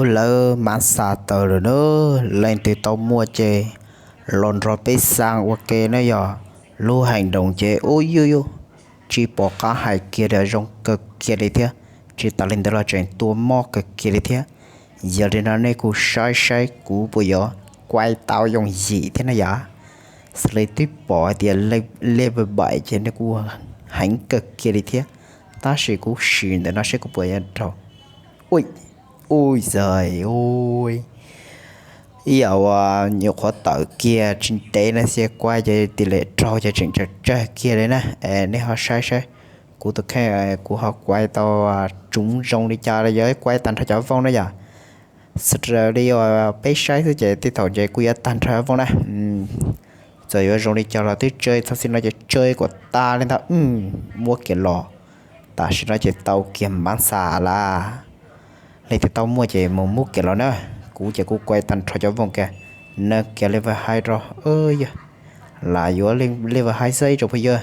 Lawv mav xa taws lawm na, leej twg tau muaj ces los nrog peb xaa ua ke na yog. Lub heev doos ces ub yuj yuj, tsis pom qab hais kiag li, zoo kawg kiag li thiab. Tsis tas li ntawd los tseem tua mob kawg kiag li thiab. Yog li no nej kuj saib saib kuv puas yuav kuaib tau yooj yim thiab na yom. Xws li twb pom hais tias level bảy ces nws kuj heev kawg kiag li thiab, tab sis kuv sim ntawm no seb kuv puas yuav raug. Ui, ui xav, ui, ib yam uas nyuam qhuav tawm kiag tsis ntev no xwb kuaib ces tis li raug ces tseem tsawg tsawg kiag li na. Es nej ho saib saib, kuv tus kheej kuv ho kuaib tau tsoom zoo li cas los yog kuaib tag nrho cov vooj na yom. Xws li uas peb saib xwb ces tej thaum ces kuj yuav tag nrho vooj na. Txawm yuav zoo li cas los twb tsawg, txog xim no ces tsawg kom tas li ntag. Muab kiag los, tam sim no ces tau kiag mav xa lawm. Leej twg tau muaj ces mus muab kiag los na. Kuv ces kuv kuaib tag nrho cov vooj kiag, nws kiag level high rau, yog lam yuav level high xwb ib tsoom phooj ywg.